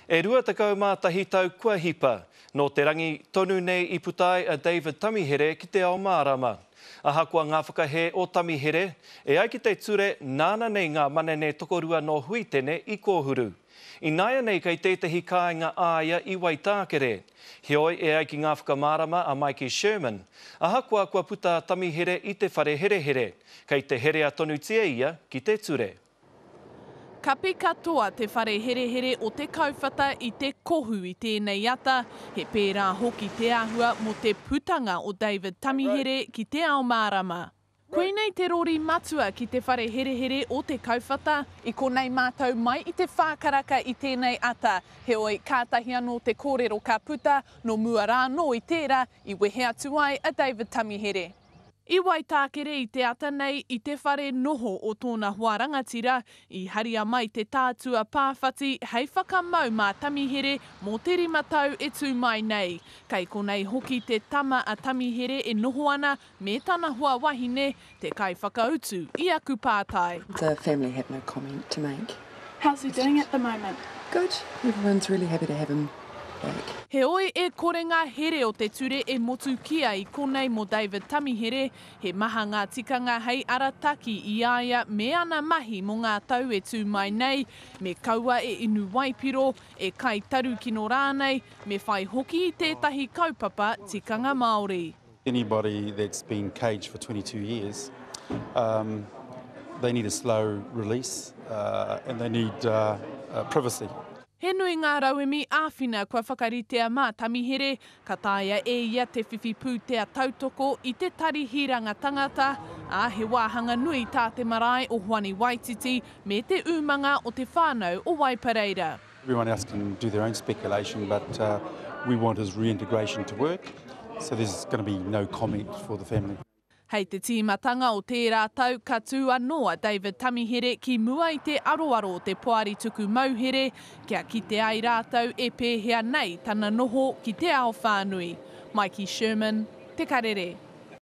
E 21 tau kua hipa, nō te rangi tonu nei i puta ai a David Tamihere ki te ao mārama. Ahakoa ngā whakahē o Tamihere, e ai ki te ture nāna nei ngā manene tokorua nō Huitene i kōhuru. Ināianei kei tētehi kāinga a ia i Waitākere. Heoi, e ai ki ngā whakamārama a Mikey Sherman, ahakoa kua puta a Tamihere i te whare herehere, kei te herea tonutia ia ki te ture. Kapi katoa te whare herehere o Te Kauwhata i te kohu i tēnei ata, he pērā hoki te āhua mō te putanga o David Tamihere ki te ao mārama. Koinei te rori matua ki te whare herehere o Te Kauwhata. I konei mātou mai i te whā karaka i tēnei ata, heoi kātahi anō te kōrero ka puta, nō mua rā anō i tērā i wehe atu ai a David Tamihere. I Waitākere i te ata nei i te whare noho o tōna hoa rangatira, i haria mai te tātua pāwhati hei whakamau mā Tamihere mō te rima tau e tū mai nei. Kei konei hoki te tama a Tamihere e noho ana me tana hoa wahine, te kaiwhakautu i aku pātai. The family have no comment to make. How's he doing at the moment? Good, everyone's really happy to have him back. Heoi, e kore ngā here o te ture e motukia i konei mō David Tamihere, he maha ngā tikanga hei arataki i a ia me ana mahi mō ngā tau e tū mai nei, me kaua e inu waipiro, e kai tarukino rānei, me whai hoki i tētahi kaupapa tikanga Māori. Anybody that's been caged for 22 years, um, they need a slow release uh, and they need uh, uh, privacy. He nui ngā rauemi āwhina kua whakaritea mā Tamihere, ka taea e ia te whiwhi pūtea tautoko i te Tari Hiranga Tangata, ā, he wāhanga nui tā te marae o Hoani Waititi me te umanga o te whānau o Waipareira. Everyone else can do their own speculation, but uh, we want his reintegration to work, so there's going to be no comment for the family. Hei te tīmatanga o tērā tau ka tū anō a David Tamihere ki mua i te aroaro o te Poari Tuku Mauhere kia kite ai rātou e pēhea nei tana noho ki te ao whānui. Mikey Sherman, Te Karere.